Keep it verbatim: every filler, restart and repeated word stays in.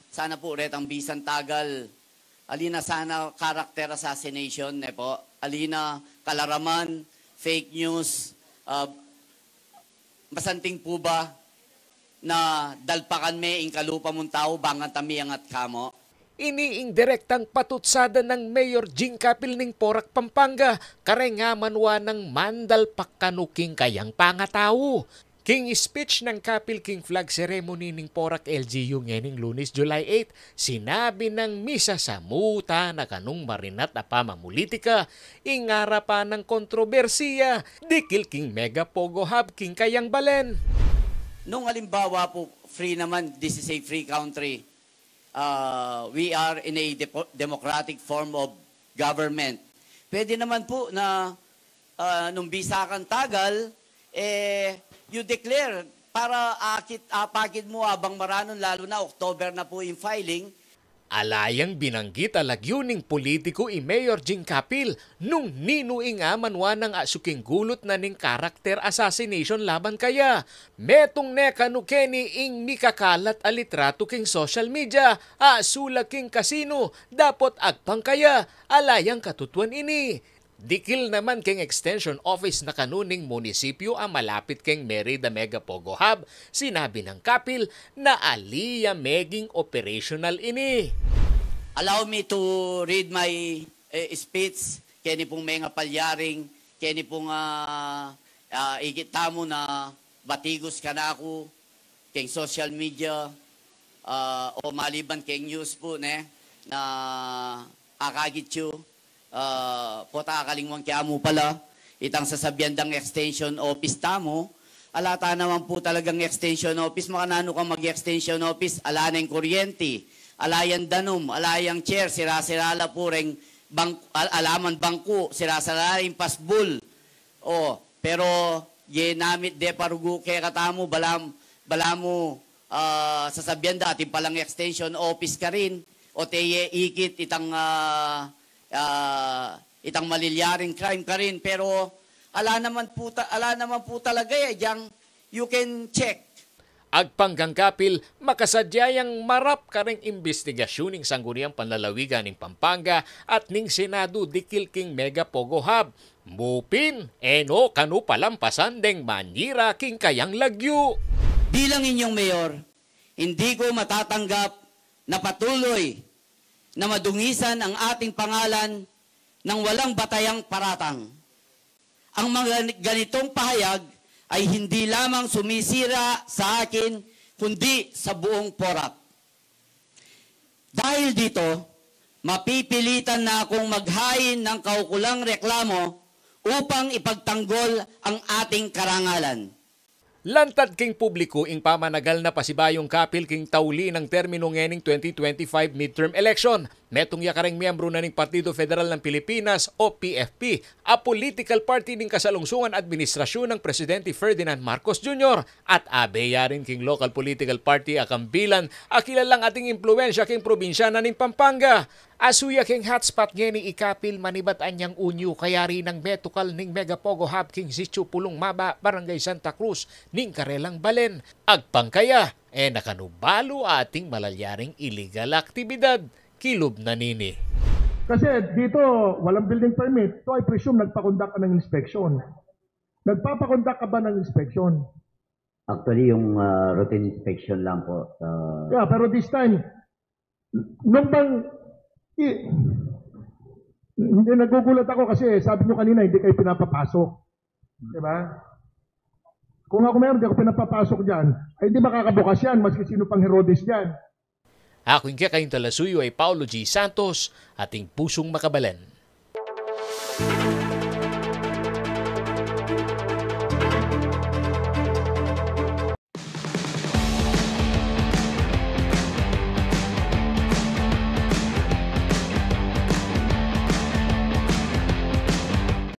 Sana po retang bisang tagal, ali na sana character assassination, ne po? Ali na kalaraman, fake news, ah, masanting po ba na dalpakan me ing kalupa mung tau bang kami angat kamo? Ini ing direktang patutsada nang Mayor Jing Capil ning Porac, Pampanga, kareng amanwa nang mandalpak kanu king kayang pangatau. King speech nang Capil king flag ceremony ning Porac L G U ngening Lunes, July eight, sinabi nang misasamutan na kanung marinat a pamamulitika ing arapan nang kontrobersiya dikil king Mega Pogo Hub king kayang balen. Nung alimbawa po, free naman, this is a free country. Uh, we are in a depo-, democratic form of government. Pwede naman po na, ah, nung bisa kang tagal, eh, you declare para akit, apakit mo abang maranun, lalo na October na po yung filing. Ala yang binanggit a lagyu ning politiku i Mayor Jing Capil nung ninu ing amanwa nang asuking gulut na ning character assassination laban kaya. Metung ne kanu keni ing mikakalat a litratu king social media, asula king kasino, dapot agpang kaya, ala yang katutuan ini. Dikil naman king extension office na kanu ning munisipyu a malapit king Merida Mega Pogo Hub, sinabi nang Capil na ali ya meging operational ini. Allow me to read my, eh, speech, keni pung menga palyaring, keni pung, ah, ah, ikit tamu na batigus kanaku, keng social media, ah, o maliban keng news po, ne, na akakit yu, ah, pota akalingwan ke mu pala, itang sasabian dang extension office tamu, ala ta naman po talagang extension office, makananu kang mag-extension office, ala neng kuryente, ala yang danum, ala yang chair, sira-sira la po reng bang-, al-, ala man bangku, sira-sira la ing pasbul, o, pero, ye namit de parugu kekatamu, balamu, balamu, ah, sasabian da, atin palang extension office karin, o te ye ikit itang, ah, ah, itang malilyaring crime karin, pero ala naman po ta-, ala naman po talaga ya, dyang you can check. Agpang kang Capil, makasadya yang marap kareng imbestigasyun ning Sangguniang Panlalawigan ning Pampanga at ning Senadu dikil king Mega Pogo Hub. Mupin, e no kanu palampasan deng manyira king kayang lagyu. Bilang inyong mayor, hindi ko matatanggap na patuloy na madungisan ang ating pangalan ng walang batayang paratang. Ang mga ganitong pahayag ay hindi lamang sumisira sa akin, kundi sa buong Porac. Dahil dito, mapipilitan na akong maghain ng kaukulang reklamo upang ipagtanggol ang ating karangalan. Lantad king publiku ing pamanagal na pasibayung Capil king tauli nang terminu ngening twenty twenty-five midterm election. Metung ya kareng miyembru na ning Partido Federal ng Pilipinas o P F P, a political party ning kasalungsungan administrasyun nang Presidente Ferdinand Marcos Junior, at abe ya rin king local political party a kambilan a kilalang ating impluwensya king probinsya na ning Pampanga. Asuya king hotspot ngeni i Capil manibat anyang unyu kayari nang metukal ning Mega Pogo Hub king Sitio Pulong Maba, Barangay Santa Cruz ning karelang balen. Agpang kaya, e na kanu balu ating malalyaring iligal a aktibidad kilub na nini. Kasi dito, walang building permit, so I presume nagpa-conduct ka ng inspection. Nagpapa-conduct ka ba ng inspection? Actually, yung, ah, routine inspection lang po. Ah, Yeah, pero this time, nung bang, i-, hindi, nagugulat ako kasi sabi nyo kanina hindi kayo pinapapasok. Di ba? Kung ako meron, di ako pinapapasok dyan. Ay, hindi makakabukas yan, maski sino pang Herodes dyan. Aku ing kekayung talasuyu ay Paulo G Santos, ating pusung makabalen.